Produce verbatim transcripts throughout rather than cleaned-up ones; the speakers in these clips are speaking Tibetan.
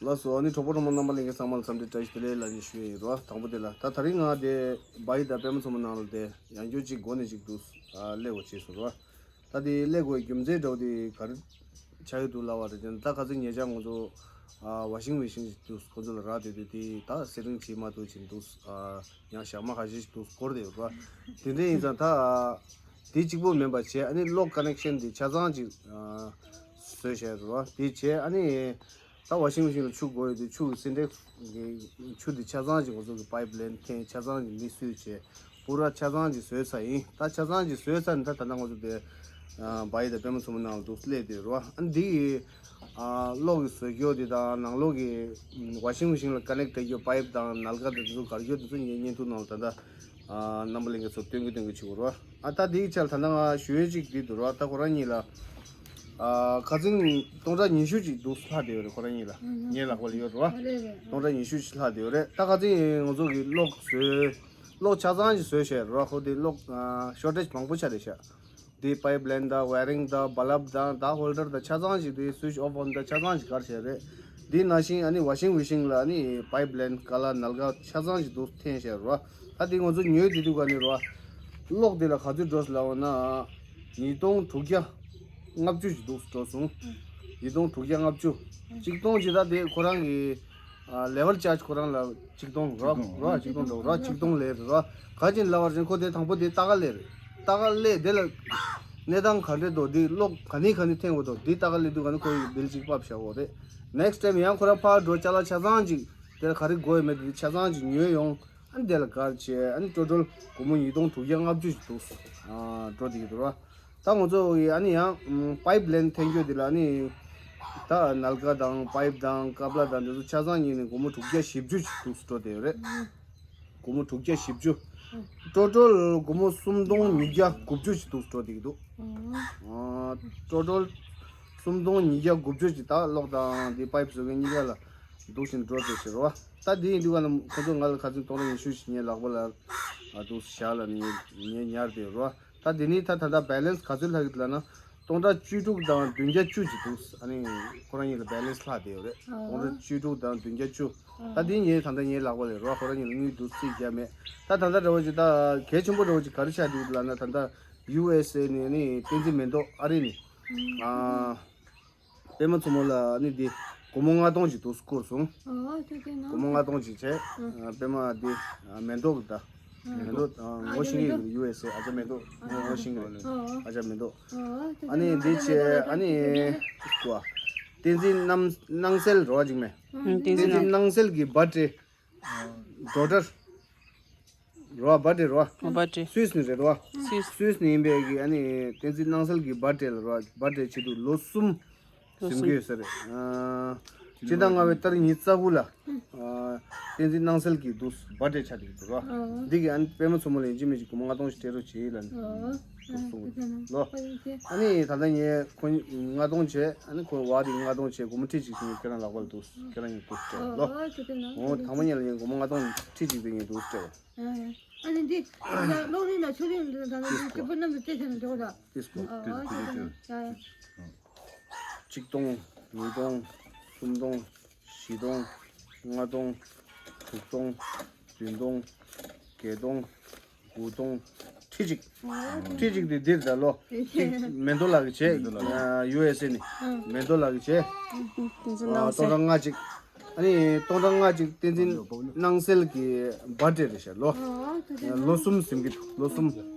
ལགས་སོ། ཨ་ནི་གྲོགས་པོ་གྲོགས་མོ་རྣམ་པ་ལྷན་རྒྱས་ཚང་མ་ལ་འཚམས་འདྲི་བཀྲ་ཤིས་བདེ་ལེགས་ལབ་ནས་ཞུ་ཡས་ཡིན་རོ། དང་པོ་དེ་ལ་ད་དེ་རིང་ང་དེ་བྷའི་དང་པད་མ་མཚོ་མོ་ནང་ལ་དེ་ཡང་བསྐྱར་ཅིག་འགོ་ནས་ཅིག་འདུག་ཨ་སླེབས་པ་བྱས་སོང་རོ། ད་དེ་སླེབས་དགོས་རྒྱུ་མཚན་འདྲ་བོ་དེ་ག་རེ་ཆགས་ཀྱི་འདུག་ལབ་པ་རེད། ད་ཁ་སང་ཉེ་ཆར་ང་ཚོ་ཨ་ཝ་ཤིང་མེ་ཤིན་ཅིག་འདུག་ཁོ་ཚོ་ལ་རག་བསྡད་དུས་དེ་ད་སེ་རིང་བྱེད་མ་ཐུབ་ཅིག་འདུག་ཨ་ཡང་ཞག་མ་ཁ་ཤས་ཤིག་འདུག་འགོར་བསྡད་ཡོད་རོ། དེ་འདྲ་ཡིན་ཙང་ད་དེ་གཅིག་པོ་མིན་པ་བྱས། ཨ་ནི་གློག་ཀ་ནེག་ཤན་དེ་ཆ་ཚང་ཅིག་ཨ་བཟོས་བྱས་རོ། དེ་བྱས་ཨ་ནི། ད་ཝ་ཤིང་མེ་ཤིན་ལ་ཆུ་དགོས་ཡོད་དུས་ཆུ་གི་སིན་ཊེག་སི་གི་ཆུ་དེ་ཆ་ཚང་ཅིག་ང་ཚོ་གི་པའིབ་ལེན་འཐེན། ཆ་ཚང་ཅིག་མེ་གསོས་བྱས། པུ་ར་ཆ་ཚང་ཅིག་བཟོས་ཚར་ཡིན། ད་ཆ་ཚང་ཅིག་བཟོས་ཚར་ནས་ད་ད་ལྟ་ང་ཚོ་དེ་ཨ་བྷའི་དང་པད་མ་མཚོ་མོ་ནང་ལ་འདུག་སླེབས་བསྡད་རོ། ཨ་འདི་གི་ཨ་གློག་གི་བཟོ་རྒྱུ་དེ་དང་ནང་ལོགས་ཀྱི་ཝ་ཤིང་མེ་ཤིན་ལ་ཀ་ནེག་བྱེད་རྒྱུ་པའིབ་དང་ནལ་ཀ་དེ་ཚོ་ག་རེ་ཡོད་དེ་ཚོ་ངའི་བརྙན་ཐུང་ནང་ལ་ད་ལྟ་ཨ་རྣམ་པ་ལྷན་རྒྱས་ཚོར་སྟོན་གི་སྟོན་གི་བྱེད་དགོས་རོ། ཨ་ད་དེའི་ཆར་ད་ལྟ་ང་ཞུ་ཡས་ཅིག་འདི་འདུག་རོ། ད་ཁོ་རང་གཉིས་ལ་ཨ་ཁ་སང་སྟོང་ཕྲག་ཉི་ཤུ་ཅིག་འདུག་ལྷག་བསྡད་ཡོད་རེད། ཁོ་རང་གཉིས་ལ་ངའི་ལག་པ་ལ་ཡོད་རོ། སྟོང་ཕྲག་ཉི་ཤུ་ཅིག་ལྷག་བསྡད་ཡོད་རེད། ད་ཁ་སང་ང་ཚོ་གི་གློག་བཟོས། གློག་ཆ་ཚང་ཅིག་བཟོས་བྱས་རོ། ཁོ་དེ་གློག་ཨ་ཤོར་ཊེ་ཇི་མང་པོ་ཆགས་བསྡད་ཤག་དེ་པའིབ་ལེན་དང་ཝེ་རིང་དང་བལ་བ་དང་ད་ཧོལ་ཌར་དང་ཆ་ཚང་ཞིག་དེ་སུའིཆ་ཨོཕ་འོན་དང་ཆ་ཚང་ཞིག་ག་རེ་བྱས་རེད། དེ་ནང་བཞིན་ཨ་ནི་ཝ་ཤིང་མེ་ཤིན་ལ་ཨ་ནི་པའིབ་ལེན་ཀ་ལ་ནལ་ཀ་ཆ་ཚང་ཞིག་འདུག་འཐེན་བྱས་རོ། ད་དེ་ང་ཚོ་ཉོས་དེ་དུས་ག་ནས་རོ། གློག་དེ་ལ་ག་ཚོད་འགྲོ་སོང་ལབ་པ་ན་ཉིས་སྟོང་དྲུག་བརྒྱ་ལྔ་བཅུ་ཞིག་འདུག་འགྲོ་སོང་། ཉིས་སྟོང་དྲུག་བརྒྱ་ལྔ་བཅུ། གཅིག་སྟོང་ཅིག་ད་དེ་ཁོ་རང་གི་ལེ་ཝལ་ཅར་ཇི་ཁོ་རང་ལ་གཅིག་སྟོང་རོ། རོ་གཅིག་སྟོང་འགྲོ་རོ། གཅིག་སྟོང་ལེ་རེད་རོ། ག་ཅིན་ལབ་པ་ཅིན་ཁོ་དེ་དང་པོ་དེ་ལྟ་ག་ལེ་རེད། ལྟ་ག་ལེ་དེ་ལ་གནས་སྟངས་ག་འདྲ་འདུག་འདི་གློག་ག་ནས་ག་ནས་འཐེན་དགོས་འདུག་འདི་ལྟ་ག་ལེ་དུས་ག་ནས་ཁོ་ཡི་བིལ་གཅིག་ཕབ་བཞག་དགོས་རེད། ནེག་སི་ཊེམ་ཡང་ཁོ་རང་ཕར་འགྲོ་ཅ་ལག་ཆ་ཚང་ཅིག་དེ་ལ་ག་རེ་དགོས་ཡོད་མེད་དེ་ཆ་ཚང་ཅིག་ཉོས་ཡོང་། ཨ་ནི་དེ་ལ་ག་རེ་བྱས་ཨ་ནི་ཊོ་ཊལ་སྒོར་མོ་ཉིས་སྟོང་དྲུག་བརྒྱ་ལྔ་བཅུ་ཞིག་འདུག་ཨ་འགྲོ་བསྡད་ཀྱི་འདུག་རོ། ད་ང་ཚོ་གི་ཨ་ནི་ཡང་པའིབ་ལེན་འཐེན་རྒྱུ་དེ་ལ་ཨ་ནི་ད་ནལ་ཀ་དང་པའིབ་དང་ཀ་པ་ལ་དང་དེ་ཚོ་ཆ་ཚང་ཉིན་ནས་སྒོར་མོ་དྲུག་བརྒྱ་བཞི་བཅུ་ཞིག་འདུག་སེ་འགྲོ་བསྡད་ཡོད་རེད། སྒོར་མོ་དྲུག་བརྒྱ་བཞི་བཅུ། ཊོ་ཊལ་སྒོར་མོ་སུམ་སྟོང་ཉིས་བརྒྱ་དགུ་བཅུ་ཞིག་འདུག་སེ་འགྲོ་བསྡད་ཀྱི་འདུག་ཨ་ཊོ་ཊལ་སུམ་སྟོང་ཉིས་བརྒྱ་དགུ་བཅུ་ཞིག་ད་གློག་དང་དེ་པའིབ་བཟོ་མཁན་གཉིས་ཀ་ལ་འདུག་བཞིན་འགྲོ་བསྡད་བྱེད་རོ། ད་དེ་ཡིན་དུས་ག་ལ་ཁོ་ཚོ་ང་ལ་ཁ་སང་སྟོང་ཕྲག་ཉི་ཤུ་ཞིག་ངའི་ལག་པ་ལ་ཨ་འདུག་བཞག་ལ་ངས་ངས་ཉར་བསྡད་ཡོད་རོ། ད་དེ་ནས་ད་ད་ལྟ་བེ་ལེན་སི་ག་ཚོད་ལྷག་གི་འདུག་ལབ་ན་སྟོང་ཕྲག་བཅུ་དྲུག་དང་བདུན་བརྒྱ་བཅུ་ཅིག་འདུག་ཨ་ནི་ཁོ་རང་གཉིས་ལ་བེ་ལེན་སི་ལྷག་བསྡད་ཡོད་རེད། སྟོང་ཕྲག་བཅུ་དྲུག་དང་བདུན་བརྒྱ་བཅུ། ད་དེ་ངས་ད་ལྟ་ངའི་ལག་པ་ལ་རོ། ཁོ་རང་གཉིས་ལ་དངུལ་འདུག་རྩིས་རྒྱག་མེད། ད་ད་ལྟ་འདྲ་བོ་ཅིག་ད་གལ་ཆེན་པོ་འདྲ་བོ་ཅིག་ག་རེ་ཆགས་འདུག་ལབ་ན་ད་ལྟ་ཡུ་ཨེས་ཨེ་ནས་ནི་བསྟན་འཛིན་མེ་ཏོག་ཨ་རི་ནས་ཨ། པད་མ་མཚོ་མོ་ལ་ནི་འདི་སྒོར་མོ་ལྔ་སྟོང་ཅིག་འདུག་སེ་བསྐུར་སོང་། ཨོ་ཏེ་ཏེ་ན། སྒོར་མོ་ལྔ་སྟོང་ཅིག་བྱས། ཨ་པད་མ་འདི་ཨ་མེ་ཏོག་གི་ད། མེ་ཏོག་ཨ་ངོ་ཤེས་ཀྱི་ཡོད་རེད། ཡུ་ཨེས་ཨེ་ཨ་ཅག་མེ་ཏོག་ངོ་ཤེས་ཀྱི་ཡོད་རེད། ཨ་ཅག་མེ་ཏོག་ཨ་ནི་འདི་བྱས་ཨ་ནི་སྐུ་བ། བསྟན་འཛིན་རྣམ་སྣང་གསལ་རོ་ཅིག་མེད། བསྟན་འཛིན་སྣང་གསལ་གྱི་བར་ཌེ། ཌོ་ཊར། རོ་བར་ཌེ་རོ། བར་ཌེ། སུད་སི་ནས་རེད་རོ། སུད་སི། སུད་སི་ནས་ཡིན་པའི་གི་ཨ་ནི་བསྟན་འཛིན་སྣང་གསལ་གྱི་བར་ཌེ་ལ་རོ། བར་ཌེ་བྱེད་དུས་ལོ་གསུམ་ཟིན་གྱི་ཡོད་ས་རེད། ཨ་སྤྱི་ཟླ་ལྔ་པའི་ཏ་རིག་ཉི་ཤུ་རྩ་དགུ་ལ་ཨ་བསྟན་འཛིན་སྣང་གསལ་གྱི་འདུག་བར་ཌེ་ཆགས་ཀྱི་འདུག་རོ། འདི་གི་ཨ་ནི་པད་མ་མཚོ་མོ་ལ་ཡིན་གཅིག་མིན་གཅིག་སྒོར་མོ་ལྔ་སྟོང་ཞིག་སྤྲད་རོགས་བྱེད་ལབ་ནས་འདུག་གསུངས་ལོ། ཨ་ནི་ད་ལྟ་ངས་ཁོ་ལྔ་སྟོང་བྱས། ཨ་ནི་ཁོ་བ་དེ་ལྔ་སྟོང་བྱས། སྒོར་མོ་ཁྲི་གཅིག་ཞིག་ཁྱེད་རང་ལག་པ་ལ་འདུག་ཁྱེད་རང་ཡིན་འདུག་སྤྲད་ལོ། འོ་དང་པོ་ཉིད་ལ་ངས་སྒོར་མོ་ལྔ་སྟོང་ཁྲི་གཅིག་དེ་ངས་འདུག་སྤྲད། ཨ་ནི་འདི་གློག་རིན་ལ་ཆུ་རིན་ལ་ད་ནི་སྐྱིད་པོ་གནམ་དུ་བཏེགས་ཟེར་ནས་འགྲོ་གི་འདུག་ཏིས་ཀོ། ཨ་ཨ་ཅི་ཅི་ཅི། གཅིག་སྟོང་། ཉིས་སྟོང་། སུམ་སྟོང་། བཞི་སྟོང་། ལྔ་སྟོང་། དྲུག་སྟོང་། བདུན་སྟོང་། བརྒྱད་སྟོང་། དགུ་སྟོང་། ཁྲི་གཅིག་ཁྲི་གཅིག་དེ་འདིར་ད་ལོ། གཅིག་མེ་མདོ་ལགས་ཀྱིས་བྱས། ཡུ་ཨེས་ཨེ་ནས་མེ་མདོ་ལགས་ཀྱིས་བྱས། སྟོང་ཕྲག་ལྔ་གཅིག་ཨ་ནི་སྟོང་ཕྲག་ལྔ་གཅིག་བསྟན་འཛིན་སྣང་གསལ་གྱི་བར་ཌེ་རེད་ཤག་ལོ། ལོ་གསུམ་ཟིན་གྱི་འདུག་ལོ་གསུམ།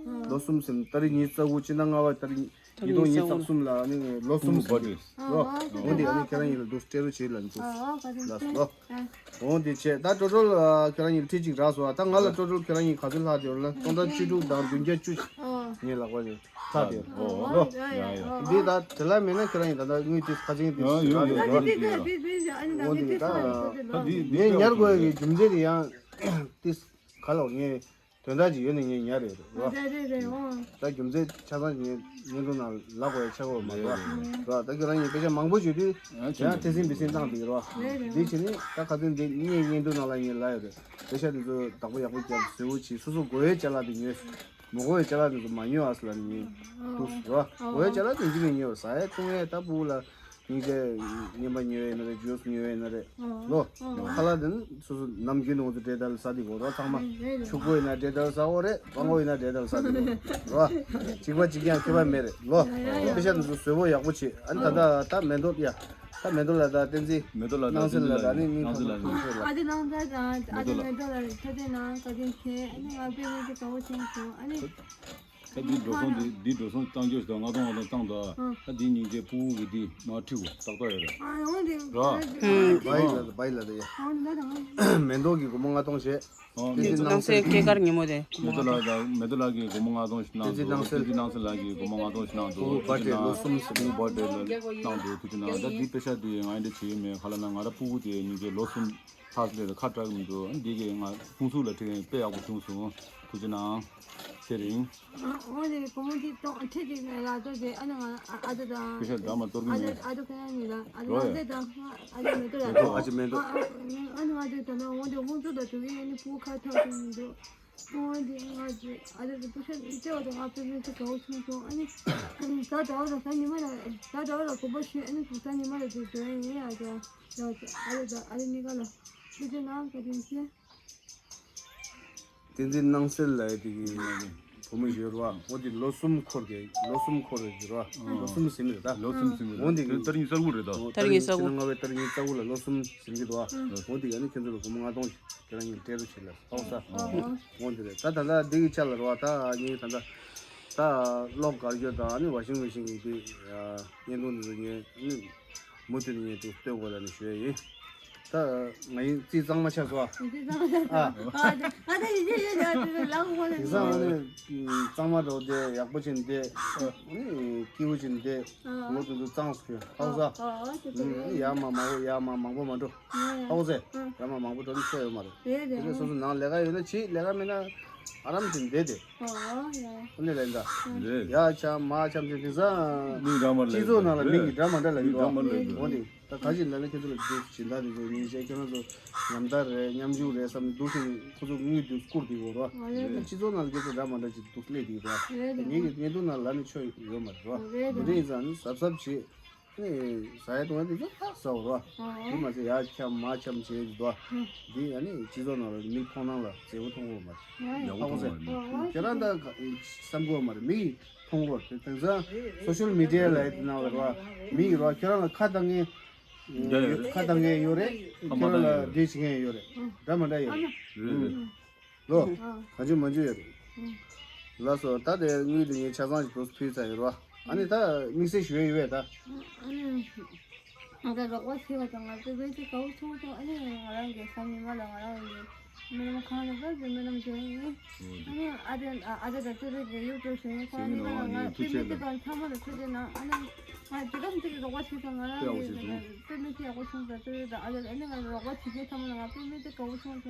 ལོ་གསུམ་ཟིན། ཏ་རིག་ཉི་ཤུ་རྩ་དགུ་སྤྱི་ཟླ་ལྔ་པ། ཏ་རིག་ཉིས་སྟོང་ཉི་ཤུ་རྩ་གསུམ་ལ་ནི་ལོ་གསུམ་ཟིན་གྱི་འདུག་ལོ། འོ་འདི་ཨ་ནི་ཁྱེད་རང་གཉིས་ལ་འདུག་སྤྲད་རོགས་བྱེད་ལབ་འདུག་ལགས་སོ་ལོ། འོ་འདི་བྱས་ད་ཊོ་ཊལ་ཁྱེད་རང་གཉིས་ཁྲི་གཅིག་རག་སོང་། ད་ང་ལ་ཊོ་ཊལ་ཁྱེད་རང་གཉིས་ག་ཚོད་ལྷག་བསྡད་ཡོད་ལབ་ན་སྟོང་ཕྲག་བཅུ་དྲུག་དང་བདུན་བརྒྱ་བཅུ་ལྷག་བསྡད་ཡོད་རེད། འདི་ད་དེ་ལ་མེད་ན་ཁྱེད་རང་གཉིས་ད་ལྟ་དངུལ་ཏིས་ཁ་ཆེན་ཏིས་རག་ཡོད་རེད། འོ་འདི་ད་ངས་ཉར་དགོས་ཀྱི་རྒྱུ་མཚན་དེ་ཡང་ཏིས་ག་ལ་ངས། དོན་དག་ཅིག་ཡོད་ནས་ངས་ཉར་ཡོད་རེད་བ། རེད་རེད་རེད། འོང་། ད་རྒྱུ་མཚན་ཆ་ཚང་ངས་བརྙན་ཐུང་ནང་ལབ་དགོས་ཡ་ཆགས་ཡོད་མ་རེད་བ། རེད་རེད། རེད་བ། ད་ཁྱོད་རང་གཉིས་པེ་ཤ་མང་པོ་བརྗོད་དུས་ཡང་ཡང་ཐེ་ཚིམ་བེ་ཚིམ་བཏང་བསྡད་ཡོད་རེད་བ། རེད་རེད། འདི་བྱས་ནས་ད་ཁ་སང་འདི་ངས་བརྙན་ཐུང་ནང་ལ་ངས་ལབ་ཡོད་རེད། པེ་ཤ་འདི་ཚོ་བདག་པོ་ཡག་པོ་རྒྱབ། བཟོ་བོ་བྱེད། སོ་སོ་དགོས་ཡའི་ཅ་ལག་དེ་ཉོས། མ་དགོས་ཡའི་ཅ་ལག་དེ་ཚོ་མ་ཉོས་ཨ་ཟེར་ལབ་ནས་ངས་འདུག་ཟེར་བ། དགོས་ཡའི་ཅ་ལག་དེ་ཡིན་གཅིག་མིན་གཅིག་ཉོས་པ། ཟ་ཡ་བཏུང་ཡ་ད་ཕྲུ་གུ་ལ། སྙིང་རྗེ་རྔན་པ་ཉོས་ཡིན་ན་རེད། ཇུས་ཉོས་ཡིན་ན་རེད། ལོ། ཁ་ལག་དེ་ནི་སོ་སོ་ནམ་རྒྱུན་ནས་ང་ཚོ་འབྲས་དཀར་ཟ་དེ་གོ་རོ། ཚང་མ་ཕྱུག་པོ་ཡིན་ན་འབྲས་དཀར་ཟ་འོ་རེད། སྤྲང་པོ་ཡིན་ན་འབྲས་དཀར་ཟ་དེ་གོ་རོ། གཅིག་པ་གཅིག་རྐྱང་ཁྱད་པར་མེད་རེད་ལོ། དཔེ་ཆ་འདི་ཚོ་བཟོ་བོ་ཡག་པོ་བྱེད། ཨ་ནི་ད་ལྟ་ད་མེ་ཏོག་ཡ། ད་མེ་ཏོག་ལ་ད་བསྟན་འཛིན། མེ་ཏོག་ལ་ད་སྣང་གསལ་ལ་ད་ནི་སྙིང་ཐག་པ་ཐུག་ཤོས་ལ། ཨ་ཅེ་སྣང་གསལ་དང་ཨ་ཅེ་མེ་ཏོག་ལ་ཐུགས་རྗེ་གནང་། བཀའ་དྲིན་ཆེ། ཨ་ནི་ང་དཔེ་མི་སྲིད་དགའ་བོ་བྱུང་སོང་། ཨ་ནི། ད་འདི་འགྲོ་སོང་འདི་འདི་འགྲོ་སོང་བཏང་རྒྱུ་ཞིག་དང་ལྔ་སྟོང་ལྔ་སྟོང་བཏང་དང་། ད་འདི་སྙིང་རྗེ་ཕྲུ་གུ་གི་འདི་མ་ཁྲིའུ་ཏག་ཏག་ཡོད་རེད། ཨ་ཡོང་འདི་རོ། ཨ་བའི་ལ་ད་བའི་ལ་ད་ཡ། ཨ་འདི་ད་ད། མེ་ཏོག་གི་སྒོར་མོ་ལྔ་སྟོང་བྱས། ཨ་དེ་ཚོ་སྣང་གསལ་སྐྱེས་སྐར་ཉིན་མོ་དེ། མེ་ཏོག་ལ་ད་མེ་ཏོག་ལ་གི་སྒོར་མོ་ལྔ་སྟོང་ཞིག་གནང་འདུག་དེ་ཚོ་སྣང་གསལ་ལ་གི་སྒོར་མོ་ལྔ་སྟོང་ཞིག་གནང་འདུག་ཕྲུ་གུ་བར་ཐི་ཌེ་ལོ་གསུམ་ཕྲུ་གུ་བར་ཐི་ཌེ་ལ་གནང་འདུག་དེ་ཚོ་ན་ད་འདི་པེ་ཤ་འདི་ང་འདྲ་བྱེད་ཡོད་མེད་ཁ་ལ་ན་ང་ར་ཕྲུ་གུ་དེ་སྙིང་རྗེ་ལོ་གསུམ། ལྷག་ལས་ཁ་གྲག་མི་འདུག་འདི་གས་ང་ཁུངས་སུ་ལ་ཁྲིད་དཔེ་ཡག་པོ་བྱུང་སོང་། ཐུགས་རྗེ་གནང་། ཚེ་རིང་། འོ་ནི་སྒོར་མོ་འདི་ཏོག་ཁྲིད་ཅིག་ལ་ཏོག་ཅིག་ཨ་ནི་ང་ཨ་ཨ་ད་དང་། སྐད་ཆ་འདྲ་མ་གཏོར་གི་ཨ་མེད། ད་ཨ་ད་ཁ་ཡང་མི་ལ་ཨ་ད་རོ་ཡ། ང་ཚེ་དང་ཨ་ད་མེ་ཏོག་ལ་ཨ་ད་མེ་ཏོག་ཨ་ཨ་ཨ་ནི་ང་ཚེ་ད་ན་འོ་འདི་ཧུང་ཚུ་ད་དུ་གི་ཨ་ནི་ཕྲུ་གུ་ཁ་ཐོག་ཏུ་མི་འདུག་འོ་འདི་ང་ཚེ་ཨ་ད་དུ་ཕུ་ཤ་ལྟེ་བ་དང་ཨ་ཕེ་མེ་ཚེ་གའུ་ཆུང་ཆུང་ཨ་ནི། ད་ད་བ་ད་ད་ཉི་མ་ལ་ད་ད་བ་ད་གོམ་པ་ཤི་ཨ་ནི་ད་ཉི་མ་ལ་དུ་དོན་ཡིན་ཨ་ད། ཡ་ཨ་རེ་ད་ཨ་རེ་གཉིས་ཀ་ལ་ཐུགས་རྗེ་གནང་། བཀའ་དྲིན་ཆེ། བསྟན་འཛིན་སྣང་གསལ་ལ་ཡ་དེ་གི་བུ་མོ་ཡོད་ར་བ། འོ་དེ་ལོ་གསུམ་འཁོར་གི་ལོ་གསུམ་འཁོར་རེད་ཟེར་བ། ལོ་གསུམ་ཟིན་རེད་ད། ལོ་གསུམ་ཟིན་རེད། འོ་དེ་གི་ཏར་ཉི་ཤུ་རྩ་དགུ་རེད་ད། ཏར་ཉི་ཤུ་རྩ་དགུ། ལྔ་པའི་ཏར་ཉི་ཤུ་རྩ་དགུ་ལ་ལོ་གསུམ་ཟིན་གི་འདུག་བ། འོ་དེ་གི་ཨ་ནི་ཁྱེད་ཚོ་ལ་སྒོར་མོ་ལྔ་སྟོང་ཞིག་ཁྱེད་རང་གཉིས་སྤྲད་རོགས་བྱེད་ལ་ཧོ་ས། འོ་དེ་རེད། ད་ད་ལྟ་འདི་གི་ཆ་ལ་ར་བ་ད་ངས་ད་ལྟ་ད་གློག་བཀར་རྒྱུ་དང་ཨ་ནི་ཝ་ཤིང་མེ་ཤིན་གི་དེ་བརྙན་ཐུང་འདི་ཚོ་ངས་ཨ་ནི། མུ་མཐུད་ནས་ངས་འདུག་སྟོན་དགོས་ལ་ནི་ཞུ་ཡ་ཡིན། ད་ང་ཡིན་རྩིས་གཙང་མ་ཆགས་སོ། རྩིས་གཙང་མ་ཆགས་སོ། ཨ། ཨ་ད་ཡིན་ཡིན་ཡིན་ཡིན་ལ་ངོ་ལ་དེང་སང་ཨ་ནི་གཙང་མ་འགྲོ་དེ་ཡག་པོ་བྱིན་ཏེ། ཨ་ནི་སྐྱིད་པོ་བྱིན་ཏེ། ལོ་དུ་དུ་གཙང་སོ་ཧའོ་ས། ཨ་ཡ་མ་མང་པོ་ཡ་མ་མང་པོ་མ་འགྲོ། ཧའོ་ས། ཡ་མ་མང་པོ་འགྲོ་ནི་ཆོ་ཡོད་མ་རེད། དེ་ནས་སོ་སོ་ནང་ལས་ཀ་ཡོད་ན་བྱེད། ལས་ཀ་མེད་ན་ཨ་རམ་བྱིན་བསྡད་དེ། ཨ་ནི་ལན་ད། ཡ་ཆ་མ་ཆམ་ཆེ་དེང་སང་། མིག་འདྲ་མ་ལ་སྤྱི་ཚོགས་ནང་ལ་མིག་གི་འདྲ་མ་འདྲ་ལ་ཡོད་རོ། འོ་ནི། ད་ག་ཅིག་ལ་ལ་ཁྱེད་ཚོ་ལ་དེ་སྦྱིན་བདག་དེ་ཚོ་ཉིན་ཤས་ཁྱེད་རང་ཚོ་ཉམས་མཐར་རེད། མཉམ་ཞུགས་རེད་བསམ་འདུག་ཤིང་ཁོ་ཚོ་དངུལ་དུ་བསྐུར་དེ་ཡོད་རོ། སྤྱི་ཚོགས་ནང་ལ་ཁྱེད་ཚོ་འདྲ་མ་འདྲ་ཅིག་འདུག་སླེབས་དེ་ཡོད་རོ། ངེད་ཀྱི་ཉེ་དུ་ནང་ལ་ནི་ཆོ་ཡོད་མ་རེད་རོ། དེ་འདྲ་ཡིན་ཙང་ནི་གཟབ་གཟབ་བྱེད། ནི་ཟ་ཡ་བཏུང་ཡ་དེ་ཚོ་ཐག་ཟ་བ་རོ། དེ་མ་ཟད་ཡ་འཁྱམ་མ་འཁྱམ་བྱེད་དེ་འདུག་འདི་ཡ་ནི་སྤྱི་ཚོགས་ནང་ལ་མི་མཐོང་སྣང་ལ་མཛེས་པོ་མཐོང་གི་ཡོད་མ་རེད། ཡག་པོ་མཐོང་བ་རེད། ཁྱེད་རང་ད་བསམ་གི་ཡོད་མ་རེད། མི་མཐོང་རོགས་དེ་དེང་སང་སོ་ཤལ་མི་ཌི་ཡ་ལ་ཡི་ནང་ལ་རོགས་མི་ཡི་རོགས་ཁྱེད་རང་ལ་ཁ་བཏང་མཁན་ཡོད་རེད། ཁ་བཏང་མཁན་ཡོད་རེད། ཁྱེད་རང་ལ་འདྲི་བྱེད་མཁན་ཡོད་རེད། འདྲ་མ་འདྲ་ཡོད་རེད། ལོ། གང་བྱུང་མ་བྱུང་ཡོད་རེད། ལགས་སོ། ད་དེ་དངུལ་དེ་ངས་ཆ་ཚང་ཞིག་ཏུ་ཕུལ་ཚར་ཡོད་རོགས། ཨ་ནི་ད་དམིགས་བསལ་ཞུ་ཡ་ཡོད་པས་ད། ང་ཚོ་རོགས་པ་བྱེད་པ་དང་ང་ཚོ་བེད་སྤྱོད་དགའ་བོ་བྱུང་སོང་། ཨ་ནི་ང་རང་གི་གཟའ་ཉི་མ་ལ་ང་རང་གི་སྨོན་ལམ་ཁང་ལ་བབས་ཏེ་སྨོན་ལམ་བྱུང་ཡིན། ཨ་ནི་ཨ་ཅེ་ཨ་ཅེ་དང་ཅོ་ཅོ་གི་ཡུ་ཊུབ་བྱུང་ཡིན། ཁོང་ཨ་ནི་ང་ལ་ང་དཔེ་མི་སྲིད་པ་ཚང་མ་ལ་ཐུགས་རྗེ་གནང་། ཨ་ནི་ང་དེ་ག་མི་ཚེ་གི་རོགས་པ་བྱས་ཙང་ང་རང་གི་དཔེ་མི་སྲིད་ཡག་པོ་བྱུང་སོང་། ཅོ་ཅོ་དང་ཨ་ཅེ་ཨ་ནི་ང་ལ་རོགས་པ་བྱེད་མཁན་ཚང་མ་ལ་ང་དཔེ་མི་སྲིད་དགའ་བོ་བྱུང་སོང་།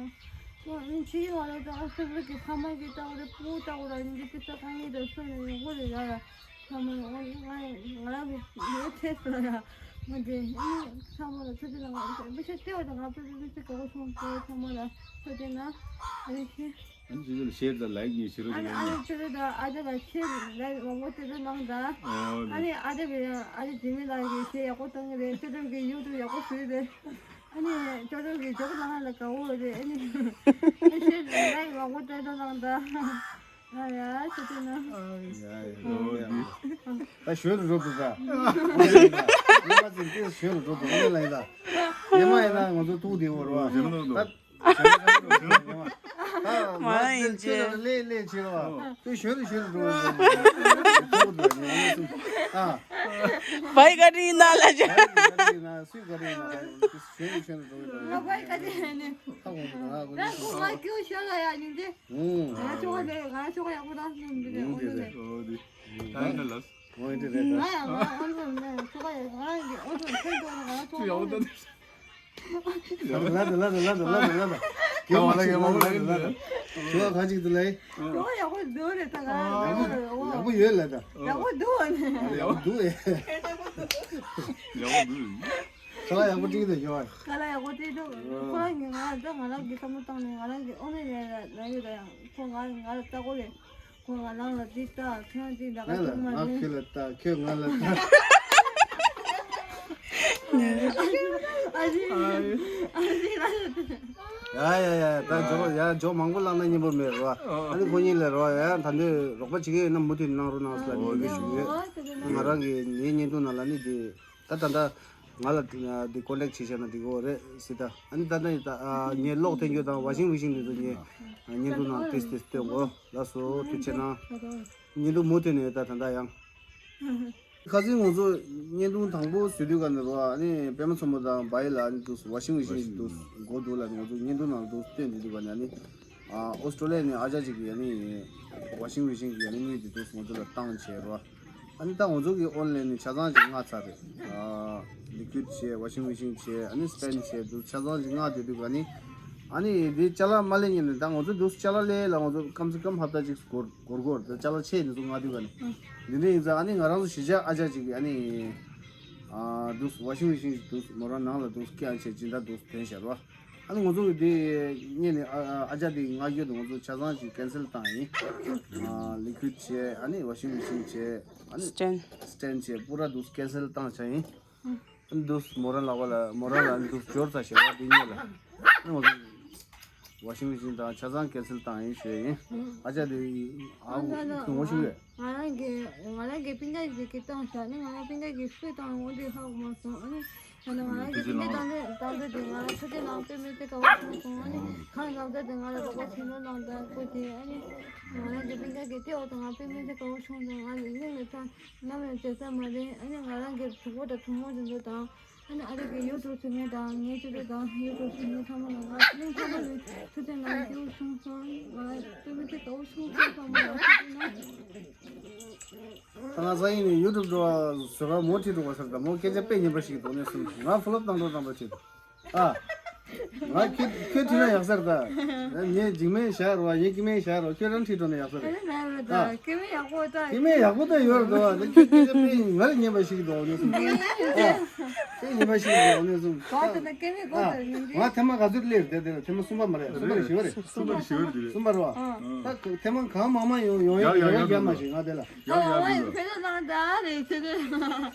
ཁོང་ཨ་ནི་ཕྱི་ཡི་བ་ལ་ད་ཨ་སེམས་ལ་གི་ཕ་མ་གི་ལྟ་བུ་རེད། ཕྲུ་གུ་ལྟ་བུ་ར་ཡིན་གྱི་དེ་ལྟ་དཀའ་ངལ་དང་སོ་ནས་ཡོང་གི་རེད་ཡ། ཡ་ཚང་མ་ལ་ཨ་ནི་ང་ང་རང་གི་ངའི་ཚེ་སོ་ཡ་ང་དེ་ཨ་ནི་ཚང་མ་ལ་ཐུགས་རྗེ་གནང་། མི་ཤ་ལྟེ་བ་དང་ང་ཕེབས་མི་ཚེ་དགའ་བོ་སོང་སོང་། ཚང་མ་ལ་ཐུགས་རྗེ་གནང་། ཨ་ནི་ཁྱེད། ཨ་ནི་ཅི་ལ་ཤེར་དང་ལའིག་གཉིས་བྱེད་རོགས་ཨ་ནི་ཨ་ནི་ཅི་རེད་ད་ཨ་ཅག་ལ་ཤེར་ལའིག་མང་པོ་ཅི་རེད་གནང་ད། ཨ་ནི་ཨ་ཅག་གི་ཨ་ཅག་འཇིགས་མེད་ལགས་ཀྱིས་ཤེར་ཡག་པོ་བཏང་གི་རེད། ཅོ་ཅོ་གི་ཡུ་ཊུབ་ཡག་པོ་བཟོས་རེད། ཨ་ནི་ཅོ་ཅོ་གི་ཇོག་ལ་ང་ལ་དགའ་བོ་རེད། ཨ་ནི་ཤེར་ལའིག་མང་པོ་ཅི་རེད་གནང་ད། ཨ་ཡ་ཅི་ཅི་ན། ད་ཞོལ་དུ་རོ་དུ་ད། ཉི་མ་ཟིན་ཏེ་ཞོལ་དུ་རོ་དུ་ཨ་ནི་ལ་ཡིན་ད། ཉི་མ་ཡིན་ན་ང་ཚོ་ཐུག་དེ་བོ་རོ། ད། མ་ཡིན་ཅེས། ལས་ལས་བྱེད་རོགས། ཁྱོད་ཞོལ་དུ་ཞོལ་དུ་འགྲོ་བ། ཨ། བའི་བཀའ་དྲིན་ཡིན་ན་ལ་ཅེ། བའི་བཀའ་དྲིན་ཡིན་ན་སུའི་བཀའ་དྲིན་ཡིན་ན་ཞོལ་དུ་ཞོལ་དུ་འགྲོ་བ། ང་བའི་བཀའ་དྲིན་ཡིན་ནི། ཁ་གོང་དུ་ང་གོང་དུ། ང་ཁྱོད་ཞོལ་ལ་ཡ་ཡིན་ཏེ། ང་ཆོག་ག་དེ་ང་ཆོག་ག་ཡག་པོ་རང་སོང་མི་དེ་འོ་དེ་རེད། ད་ཡིན་ན་ལ། འོ་དེ་རེད་ད། ང་ཡང་ང་ཨོ་ཚོ་ནས་ཆོག་ག་ཡག་ང་གི་ཨོ་ཚོ་ཁྱོད་ཚོ་ང་ཆོག་ག་ཡག་པོ་ད། ལ་ད་ལ་ད་ལ་ད་ལ་ད་ལ་ད། ད་བ་ལ་གི་མ་ལ་གི་ལ་ད། ད་བ་ག་ཅིག་ཏུ་ལ་ཡི། ད་བ་ཡག་པོ་འདུག་རེད་ད་ང་། ཡག་པོ་ཡོད་ལ་ད། ཡག་པོ་འདུག་ཨ་ནི། ཡག་པོ་འདུག་ཨེ། ཡག་པོ་འདུག་ཁ་ལག་ཡག་པོ་སྤྲད་ཀྱི་འདུག་ཡོད། ཁ་ལག་ཡག་པོ་སྤྲད་འདུག་ཁོ་རང་གིས་ང་ད་ང་རང་གི་བསམ་བློ་བཏང་ནས་ང་རང་གི་ཨོ་ནེ་ལ་ལ་ཡོད་ད་ཡང་ཁོ་ང་ང་ལ་ལྟ་གོ་རེད། ཁོ་ང་རང་ལ་འདི་ལྟ་ཁྱོད་འདི་ལ་ང་ཁྱོད་ལ་ལྟ་ཁྱོད་ང་ལ་ལྟ། ཨ་ཞེ། ཨ་ཞེ་ལ། ཡ་ཡ་ཡ། ད་ཇོ་ཡ་ཇོ་མང་པོ་བླངས་ན་སྙན་པོ་མེད་རོ། ཨ་ནི་ཁོ་གཉིས་ལ་རོ། ཡ་ད་འདི་རོགས་པ་བྱེད་ཀྱི་ཡོད་ན་མུ་མཐུད་གནང་རོགས་གནང་ཟེར་ལབ་ནས་འདི་ཞུ་ཡོད། ང་རང་གི་ངའི་བརྙན་ཐུང་ནང་ལ་ནི་འདི་ད་ད་ད་ང་ལ་འདི་ཀོན་ཊེག་བྱེད་བྱས་ན་འགྲིག་གི་རེད་ཟེར། ད་ཨ་ནི་ད་ད་ད་ངས་གློག་འཐེན་རྒྱུ་དང་ཝ་ཤིང་མེ་ཤིན་འདི་ཚོ་ངས་བརྙན་ཐུང་ནང་ཏིས་ཏིས་སྟོན་གོ། ལགས་སོ། ཐུགས་རྗེ་གནང་། བརྙན་ཐུང་མུ་མཐུད་ནས་ད་ད་ད་ཡང་། ཁ་སང་ང་ཚོ་བརྙན་ཐུང་དང་པོ་བཟོ་དུས་ག་ནས་རོ། ཨ་ནི་པད་མ་མཚོ་མོ་དང་བྷའི་ལ་ཨ་ནི་འདུག་ཝ་ཤིང་མེ་ཤིན་འདུག་མགོ་འདུག་ལ་ང་ཚོ་བརྙན་ཐུང་ནང་འདུག་སྟོན་དུས་ག་ནས་ཨ་ནི་ཨ་ཨོ་སི་ཀྲོ་ལི་ཡ་ནས་ཨ་ཅག་ཅིག་གིས་ཨ་ནི་ཝ་ཤིང་མེ་ཤིན་གྱི་ཨ་ནི་དངུལ་དེ་འདུག་ང་ཚོ་ལ་བཏང་བྱས་རོ། ཨ་ནི་ད་ང་ཚོ་གི་ཨོན་ལན་ནས་ཆ་ཚང་ཅིག་མངགས་ཚར་རེད། ཨ་ལི་ཀུའིད་བྱས། ཝ་ཤིང་མེ་ཤིན་བྱས། ཨ་ནི་སི་ཊེན་བྱས། འདུག་ཆ་ཚང་ཅིག་མངགས་དེ་དུས་ག་ནས་ཨ་ནི་དེ་ཅ་ལག་མ་ལེན་ཉིན་ནས་ད་ང་ཚོ་འདུག་ཅ་ལག་ལས་ལ་ང་ཚོ་ཀམ་སེ་ཀམ་ཧབ་ཏ་ཅིག་འགོར་འགོར་འགོར། ད་ཅ་ལག་ཆེ་འདི་ཚོ་མངགས་དུས་ག་ནས་འདི་འདྲ་ཡིན་ཙང་། ཨ་ནི་ང་རང་ཚོ་གཞིས་ཆགས་ཨ་ཅག་ཅིག་གིས་ཨ་ནི་ཨ་འདུག་ཝ་ཤིང་མེ་ཤིན་འདུག་མོ་རང་ནང་ལ་འདུག་སྐྱེལ་བྱས་སྦྱིན་བདག་འདུག་དེ་བྱས་རོ། ཨ་ནི་ང་ཚོ་གི་དེ་ཉིན་ནས་ཨ་ཨ་ཅག་དེ་མངགས་རྒྱུ་དེ་ང་ཚོ་ཆ་ཚང་ཅིག་ཀན་སེལ་བཏང་ཡིན། ཨ་ལི་ཀུའིད་བྱས། ཨ་ནི་ཝ་ཤིང་མེ་ཤིན་བྱས། ཨ་ནི་སི་ཊེན། སི་ཊེན་བྱས། པུ་ར་འདུག་ཀན་སེལ་བཏང་བྱས་ཡིན། ཨ་ནི་འདུག་མོ་རང་ལག་པ་ལ་མོ་རང་ལ་འདུག་འབྱོར་ཚར་བྱས་པ་དེ་ཉིད་ལ། ཨ་ནི་ང་ཚོ་ཝ་ཤིང་མེ་ཤིན་དང་ཆ་ཚང་ཀན་སེལ་བཏང་ཡིན་ཞུ་ཡ་ཡིན། ཨ་ཅག་དེ་ཨ་ཨ་ཁུ་ང་ཚོ་ངོ་ཤེས་ཡོད། ང་རང་གི་ང་རང་གི་སྤུན་ཀྱག་ཅིག་གིས་བཏང་བཞག་ནི། ང་རང་སྤུན་ཀྱག་གིས་སུས་བཏང་འོ་དེ་ཧ་གོ་མ་སོང་། ཨ་ནི་ང་ནི་ང་རང་གི་སྤུན་ཀྱག་དང་དེ་དང་དེ་དེ་ང་རང་ཐུགས་རྗེ་གནང་། དཔེ་མི་སྲིད་དགའ་པོ་བྱུང་སོང་། ཨ་ནི་གང་ལབ་ད་དེ་ང་ལ་རོགས་པ་བྱེད་ནོ་གནང་དང་སྐུ་མཁྱེན། ཨ་ནི་ང་རང་གི་སྤུན་ཀྱག་གིས་དེ་འོ་དང་ང་དཔེ་མི་སྲིད་དགའ་པོ་བྱུང་སོང་། ང་ནི་སྙིང་ནས་ཐང་ནམ་ཡང་བརྗེད་ས་མ་རེད། ཨ་ནི་ང་རང་གི་གྲོགས་པོ་དང་གྲོགས་མོ་དེ་ཚོ་དང་། ཨ་ནི་ཨ་རི་གི་ཡུ་ཊུབ་བཟོ་མཁན་དང་ངའི་ཅོ་ཅོ་དང་ཡུ་ཊུབ་བཟོ་མཁན་ཚང་མ་ལ་ང་སྙིང་ཐག་པ་ནས་ཐུགས་རྗེ་གནང་། སྐྱིད་པོ་བྱུང་སོང་། ང་དཔེ་མི་སྲིད་དགའ་པོ་བྱུང་སོང་། ཚང་མ་ལ་ཐུགས་རྗེ་གནང་། ད་ང་སང་ཉིན་ནས་ཡུ་ཊུབ་འགྲོ་བ་བཟོ་གར་མོ་ཁྲིད་འགྲོ་བ་ཟེར། ད་མོ་སྐད་ཆ་དཔེ་ངན་པ་ཞིག་འདུག་ནས་སོང་། ང་ཕོ་ལོབ་བཏང་འགྲོ་བཏང་འགྲོ་བྱེད། ཨ། ང་ཁྱོད་ཁྱོད་ཁྲིད་ན་ཡག་ས་རེད་ད། ངས་འཇིགས་མེད་བཞག་རོགས། ངས་སྐྱིད་མེད་བཞག་རོགས། ཁྱོད་རང་ཁྲིད་འགྲོ་ན་ཡག་ས་རེད། ཨ། སྐྱིད་མེད་ཡག་པོ་ད། སྐྱིད་མེད་ཡག་པོ་ད་ཡོད་རེད་ད། ཁྱོད་ཁྱོད་ཁྱོད་དཔེ་ང་ལ་ངན་པ་ཞིག་འདུག་ནས་སོང་། ཨ། དཔེ་ངན་པ་ཞིག་འདུག་ནས་སོང་། ག་དེ་ན་སྐྱིད་མེད་གོ་ད་ཡིན་གྱི། ང་ཐེངས་མ་ག་ཚོད་སླེབས་དེ་དེ་ལ་ཐེངས་མ་གསུམ་པ་མ་རེད། གསུམ་པ་རེད། བཞི་པ་རེད། གསུམ་པ་རེད་བ། ད་ཐེངས་མ་གང་མང་མང་ཡོང་ཡོང་ཡ་ཡོང་ཡ་རྒྱབ་མ་ཞིག་ང་དེ་ལ། ཡག་ཡག་ཡག་ཡག་ཕེ་ལ་ནང་ད་རེད་ཚེ་རེད།